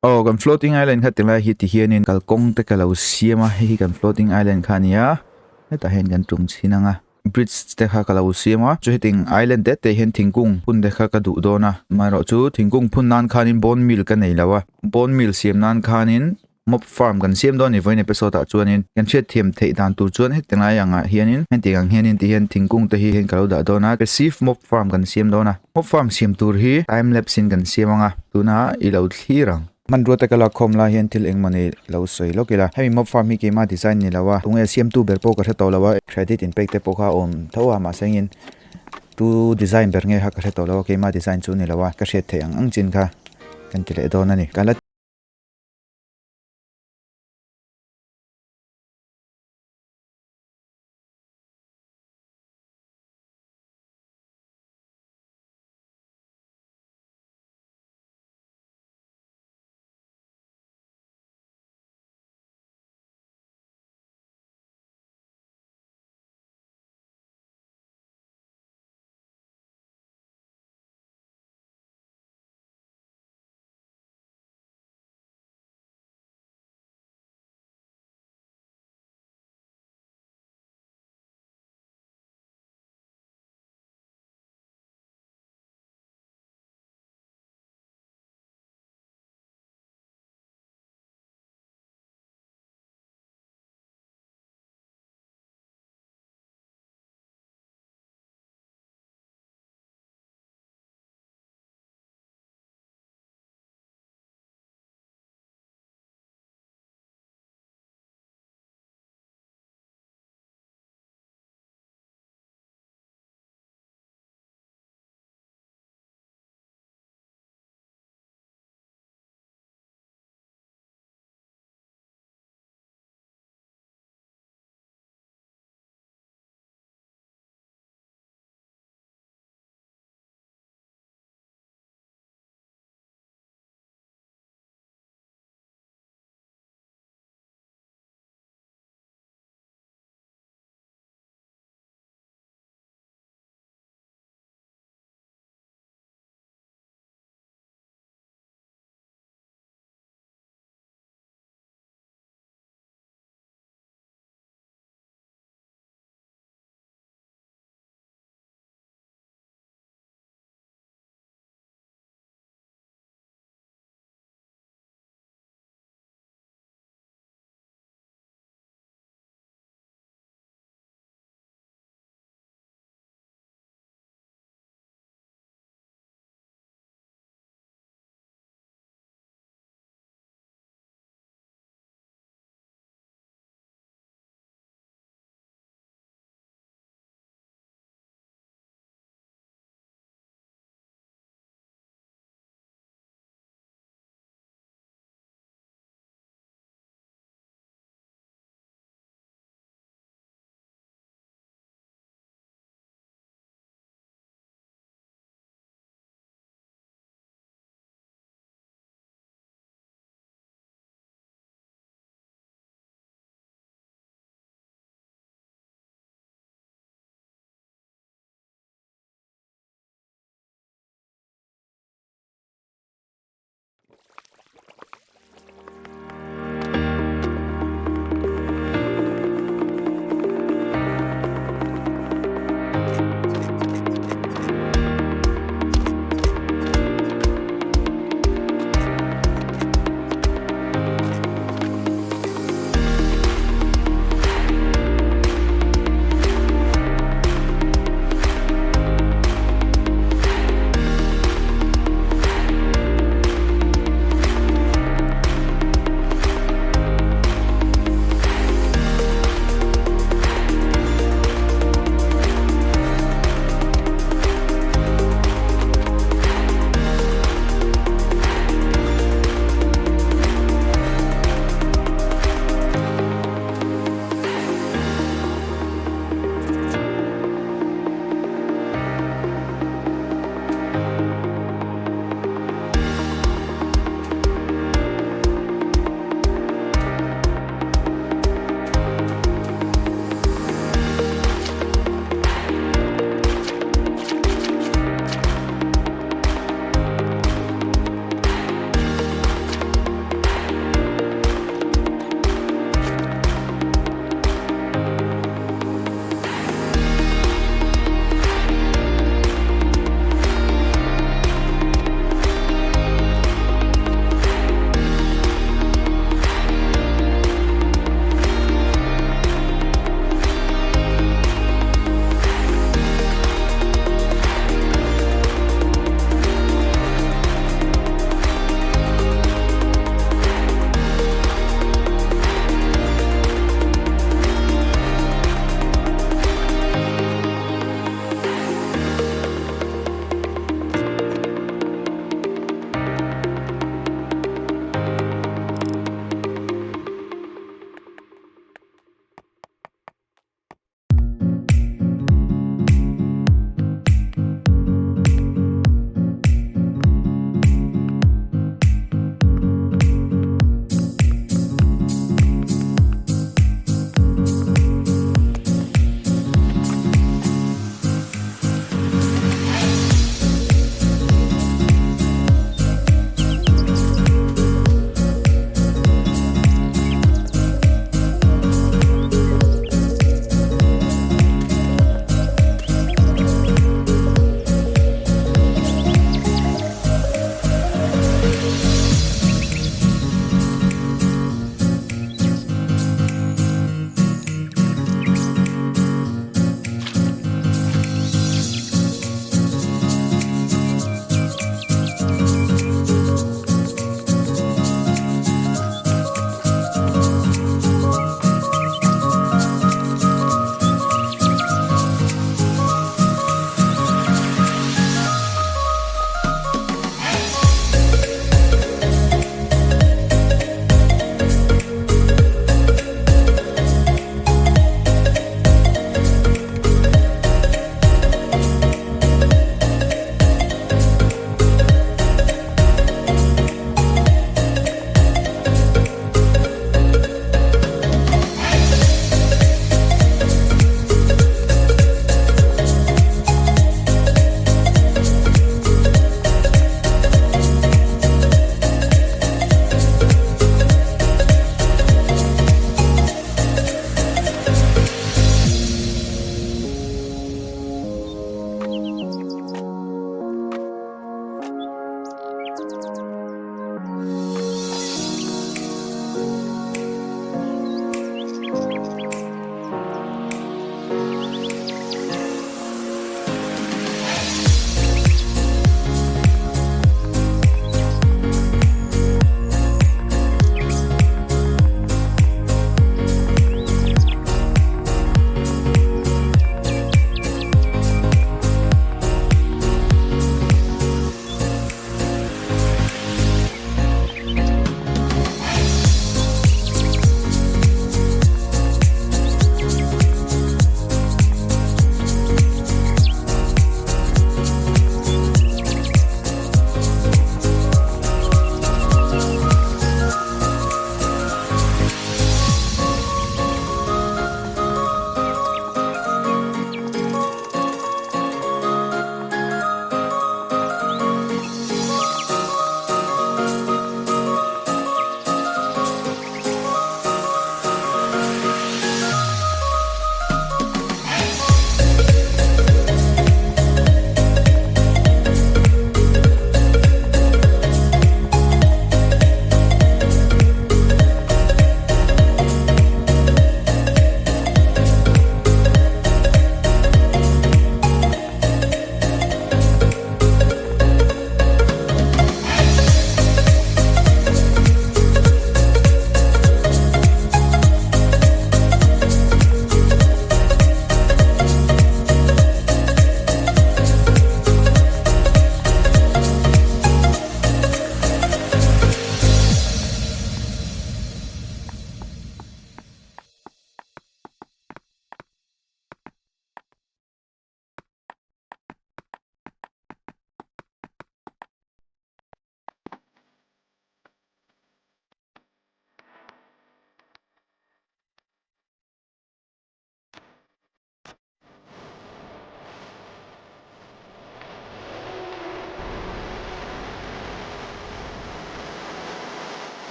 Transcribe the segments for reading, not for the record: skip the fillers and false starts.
Aw kan floating island kha tilai hi tihianin kalkawng te ka lo siam a hei hi kan floating island kha a ni a hetah hian kan tum chhin ang a bridge te kha ka lo siam a chu heti island te te hian thingkung phun te kha ka duh dawn a amaherawhchu thingkung phun nan khanin bone meal ka nei lo a bone meal siam nan khanin Mob farm kan siam dawn a ni vawiin episode ah chuanin kan hriatthiam theih dan tur chuan heti lai angah hianin heti ang hianin ti hian thingkung te hi hian ka lo dah dawn a passive mob farm kan siam dawn a mob farm siam tur hi time lapse in kan siam ang a tunah i lo thlir ang. Hmanrua te ka lakkhawm lai hian thil engmawni lo sawi lawk ila hemi mob farm hi keimah design ni lo a tunge siamtu ber pawh ka hre tawh lo a credit in pek te pawh kha a awm tho a mahse engin tu design ber nge kha ka hre tawh lo a keimah design chu ni lo a ka hriat theih ang ang chin kha kan ti leh dawn a ni ka la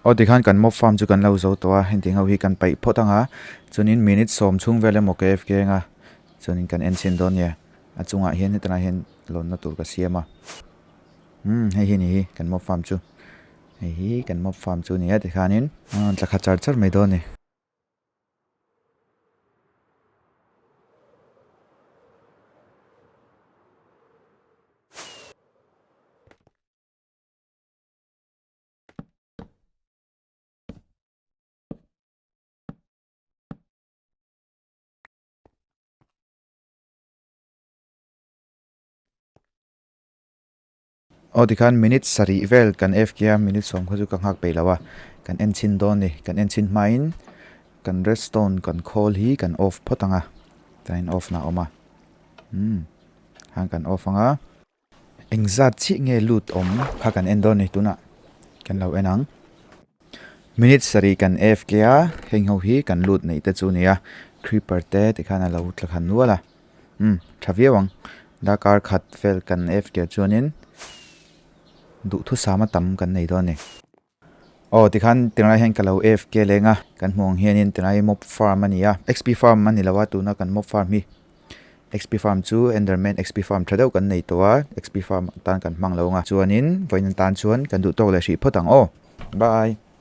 Aw tikhan kan mob farm chu kan lo zo tawh a, hengtiang ho hi kan paih phawt ang a, chuanin minute sawm chhung vel emaw ka AFK anga chuanin kan en chhin dawn nia, a chungah hian hetilai hian lawnna tur ka siam a, umm hei hi ni hi kan mob farm chu, hei hi kan mob farm chu a ni a tikhanin tla khat char char mai dawn a ni. Aw tikhan minute sarih vel kan FK a minute sawm kha chu ka nghak peih lo a kan en chhin dawn a ni kan en chhin hmain kan redstone kan khawl hi kan off phawt ang a chuanin off na a awm a umm khan kan off ang a. Engzat chiah nge lut awm kha kan en dawn a ni tunah kan lo en ang. Minute sarih kan AFK a heng ho hi kan lut neih te chu a ni a creeper te tikhan a lo tla khan nual a umm tha viau ang darkar khat vel kan AFK chuanin duhthusam a tam kan nei dawn a ni. Aw tikhan tunlai hian ka lo AFK leng a kan hmuh ang hianin tunlai mob farm a ni a XP farm a ni lo a tuna kan mob farm hi. XP farm chu Enderman XP farm tha deuh kan nei tawh a, XP farm tan kan hmang lo ang a, chuanin vawiin tan chuan kan duh tawk leh hrih phawt ang aw. Bye.